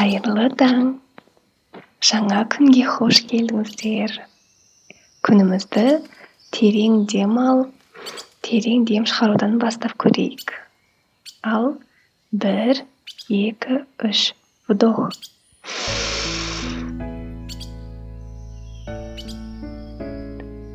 Қайырлы таң! Жаңа күнге хош келдіңіздер. Күнімізді терең дем алып, терең дем шығарудан бастап көрейік. Ал 1, 2, 3. Вдох.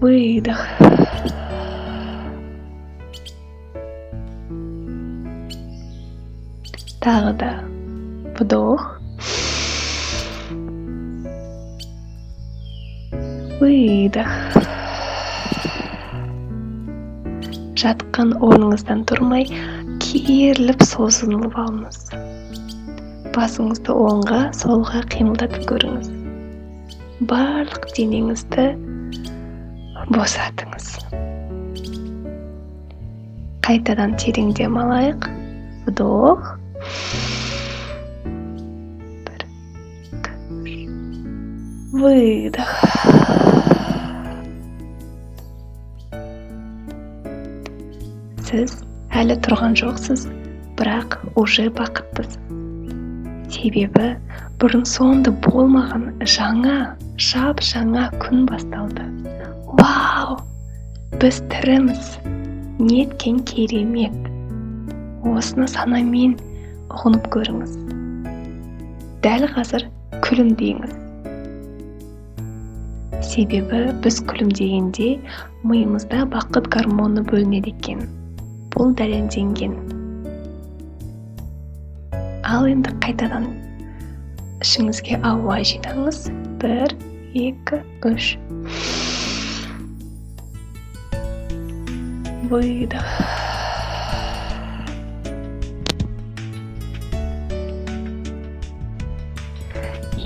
Выдох. Тағы да вдох. Выдох. Жатқан орныңыздан тұрмай, керіліп созылып алыңыз. Басыңызды оңға, солға қимылдатып көріңіз. Барлық денеңізді босатыңыз. Қайтадан терең дем алайық. Вдох. 1, 2, 3. Выдох. Сіз әлі тұрған жоқсыз, бірақ уже бақыттысыз. Себебі бұрын соңды болмаған жаңа, жап-жаңа күн басталды. Вау! Біз тіріміз. Неткен керемет. Осыны санамен ұғынып көріңіз. Дәл қазір күлімдеңіз. Себебі біз күлімдегенде миымызда бақыт гормоны бөлінеді екен. Бұл дәлелденген. Ал енді қайтадан ішіңізге ауа жинаңыз. 1, 2, 3. Выдох.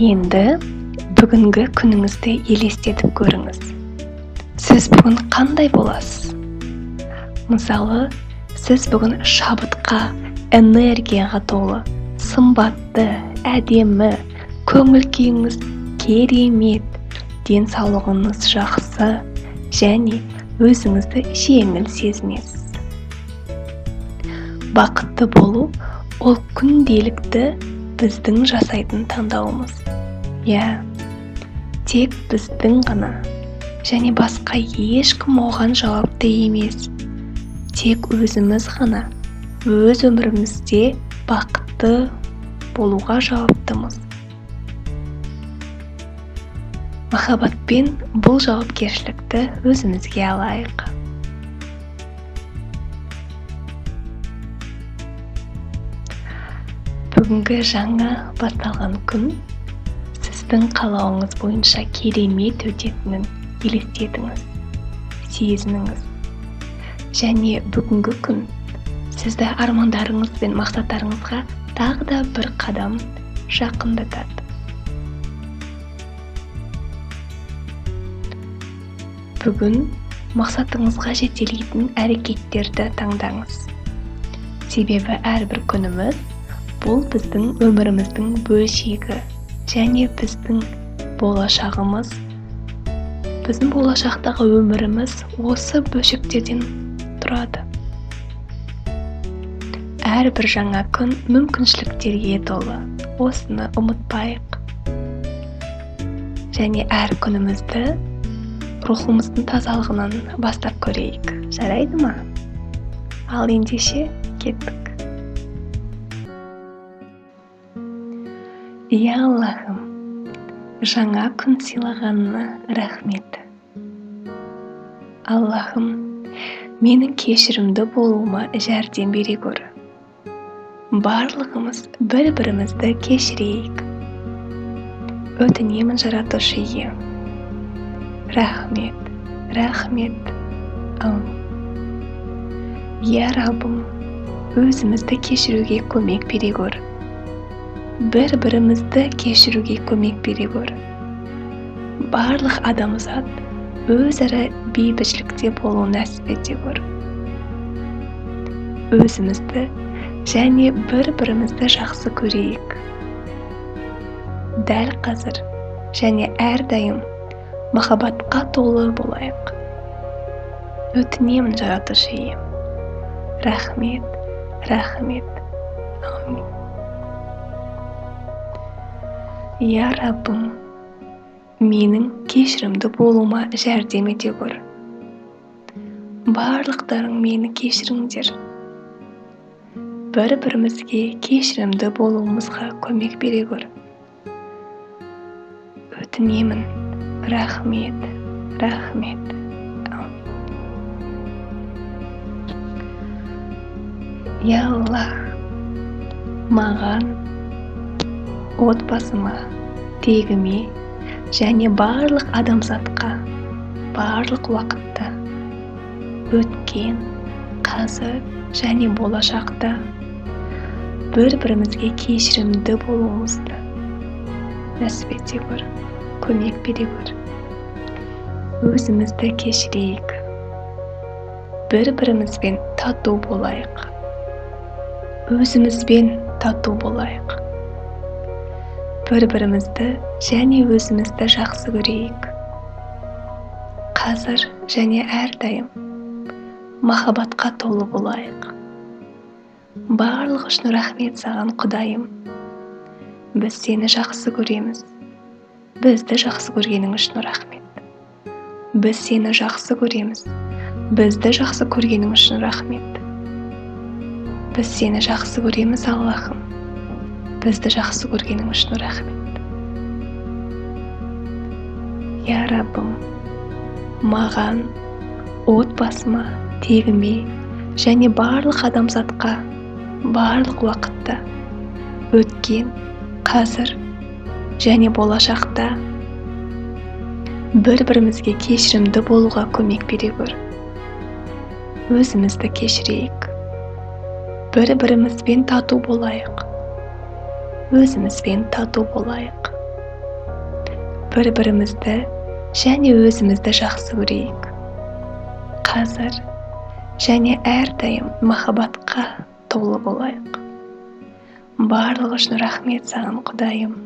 Енді бүгінгі күніңізді елестетіп көріңіз. Сіз бүгін қандай боласыз? Мысалы, сіз бүгін шабытқа, энергияға толы, сымбатты, әдемі, көңіл күйіңіз керемет, денсаулығыңыз жақсы және өзіңізді жеңіл сезінесіз. Бақытты болу ол күнделікті біздің жасайтын таңдауымыз. Иә, тек біздің ғана және басқа ешкім оған жауапты емес. Тек өзіміз ғана өз өмірімізде бақытты болуға жауаптымыз. Махаббатпен бұл жауапкершілікті өзімізге алайық. Бүгінгі жаңа басталған күн сіздің қалауыңыз бойынша керемет өтетінін елестетіңіз, сезініңіз. Және бүгінгі күн сізді армандарыңыз бен мақсаттарыңызға тағы да бір қадам жақындатады. Бүгін мақсатыңызға жетелейтін әрекеттерді таңдаңыз. Себебі әрбір күніміз бұл біздің өміріміздің бөлшегі және біздің болашағымыз, біздің болашақтағы өміріміз осы бөлшектерден тұрады. Әрбір жаңа күн мүмкіншіліктерге толы. Осыны ұмытпайық. Және әр күнімізді рухымыздың тазалығынан бастап көрейік. Жарайды ма? Ал ендеше кеттік. Я Аллахым, жаңа күн сыйлағанына рахмет. Аллахым, менің кешірімді болуыма жәрдем бере көр. Барлығымыз бір-бірімізді кешірейік. Өтінемін Жаратушы Ием. Рахмет, рахмет. Аумин. Я Раббым, өзімізді кешіруге көмек бере көр. Бір-бірімізді кешіруге көмек бере көр. Барлық адамзат өзара бейбітшілікте болуын нәсіп ете көр. Өзімізді және бір-бірімізді жақсы көрейік. Дәл қазір және әрдайым махаббатқа толы болайық. Өтінемін Жаратушы Ием. Рахмет, рахмет. Аумин. Я Раббым, менің кешірімді болуыма жәрдем ете көр. Барлықтарың мені кешіріңдер. Бір-бірімізге кешірімді болуымызға көмек бере көр. Өтінемін, рахмет, рахмет. Я Аллах, маған, отбасыма, тегіме және барлық адамзатқа, барлық уақытта, өткен, қазір және болашақта бір-бірімізге кешірімді болуымызды нәсіп ете көр, көмек бере көр. Өзімізді кешірейік, бір-бірімізбен тату болайық, өзімізбен тату болайық. Бір-бірімізді және өзімізді жақсы көрейік. Қазір және әрдайым махаббатқа толы болайық. Барлық үшін рахмет саған, Құдайым. Біз сені жақсы көреміз. Бізді жақсы көргенің үшін рахмет. Біз сені жақсы көреміз. Бізді жақсы көргенің үшін рахмет. Біз сені жақсы көреміз, Аллахым. Бізді жақсы көргенің үшін рахмет. Я Раббым, маған, отбасыма, тегіме және барлық адамзатқа, барлық уақытта, өткен, қазір және болашақта бір-бірімізге кешірімді болуға көмек бере көр. Өзімізді кешірейік. Бір-бірімізбен тату болайық. Өзімізбен тату болайық. Бір-бірімізді және өзімізді жақсы көрейік. Қазір және әрдайым махаббатқа толы болайық. Барлығы үшін рахмет саған, Құдайым.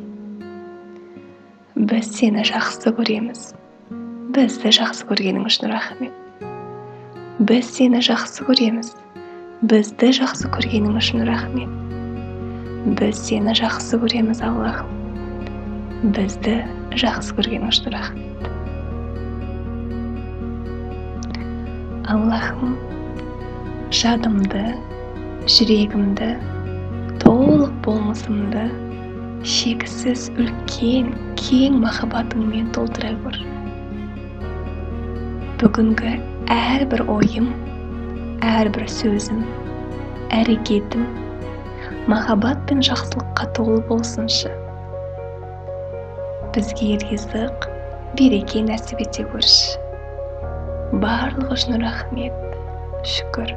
Біз сені жақсы көреміз. Бізді жақсы көргенің үшін рахмет. Біз сені жақсы көреміз. Бізді жақсы көргенің үшін рахмет. Біз сені жақсы көреміз, Аллахым. Бізді жақсы көргенің үшін рахмет. Аллахым, жадымды, жүрегімді, толық болмысымды шексіз үлкен, кең махаббатыңмен толтыра көр. Бүгінгі әрбір ойым, әрбір сөзім, әрекетім махаббат пен жақсылыққа толы болсыншы. Бізге ризық, береке нәсіп ете көрші. Барлығы үшін рахмет, шүкір,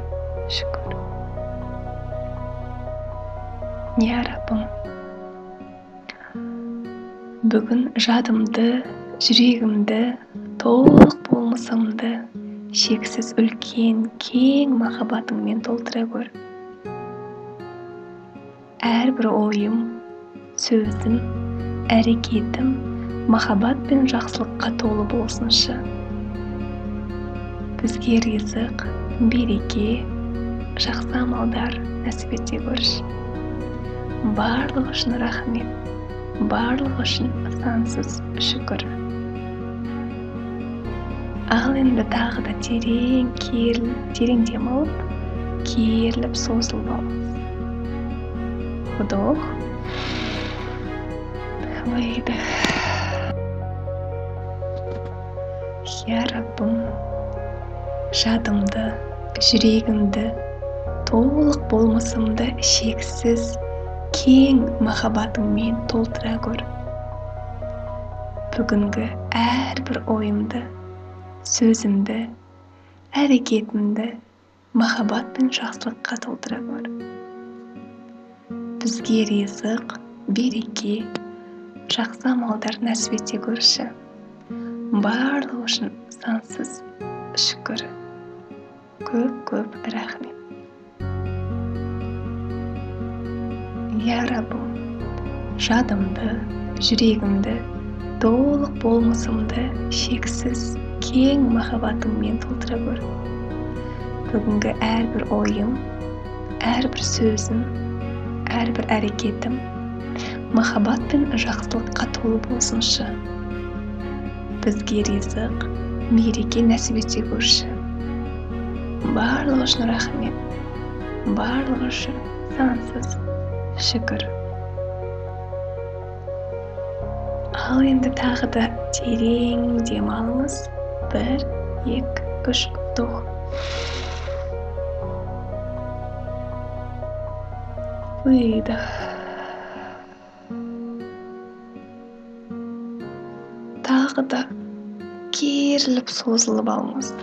шүкір. Я Раббым, бүгін жадымды, жүрегімді, толық болмысымды шексіз үлкен, кең махаббатыңмен толтыра көр. Әрбір ойым, сөзім, әрекетім махаббат пен жақсылыққа толы болсыншы. Бізге ризық, береке, жақсы амалдар нәсіп ете көрші. Барлығы үшін рахмет, барлығы үшін сансыз шүкір. Ал енді тағы да терең терең демалып, керіліп созылып алыңыз. Вдох, выдох. Я Раббым, жадымды, жүрегімді, толық болмысымды шексіз кең махаббатыңмен толтыра көр. Бүгінгі әрбір ойымды, сөзімді, әрекетімді махаббат пен жақсылыққа толтыра көр. Бізге ризық, береке, жақсы амалдар нәсіп ете көрші. Барлығы үшін сансыз шүкір. Көп-көп рахмет. Я Раббым, жадымды, жүрегімді, толық болмысымды шексіз кең махаббатыңмен толтыра көр. Бүгінгі әрбір ойым, әрбір сөзім, әрбір әрекетім Махаббат пен жақсылыққа толы болсыншы. Бізге ризық, береке нәсіп ете көрші. Барлығы үшін рахмет, барлығы үшін сансыз шүкір. Ал енді тағы да терең дем алыңыз. 1, 2, 3, вдох. Выдох. Тағы да керіліп созылып алыңыз.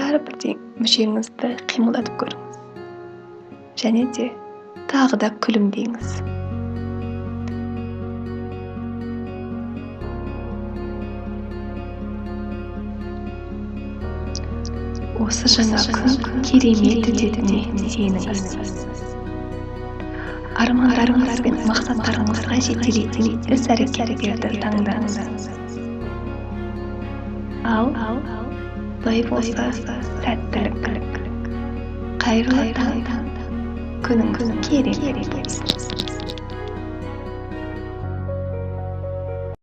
Әрбір мүшеңізді қимылдатып көріңіз. Және де тағы да күлімдеңіз. Осы жаңа күн керемет өтетініне сеніңіз. Армандарыңыз бен мақсаттарыңызға жетелейтін іс-әрекеттерді таңдаңыз. Ал, былай болса, сәттілік. Қайырлы таң, күніңіз керемет болсын.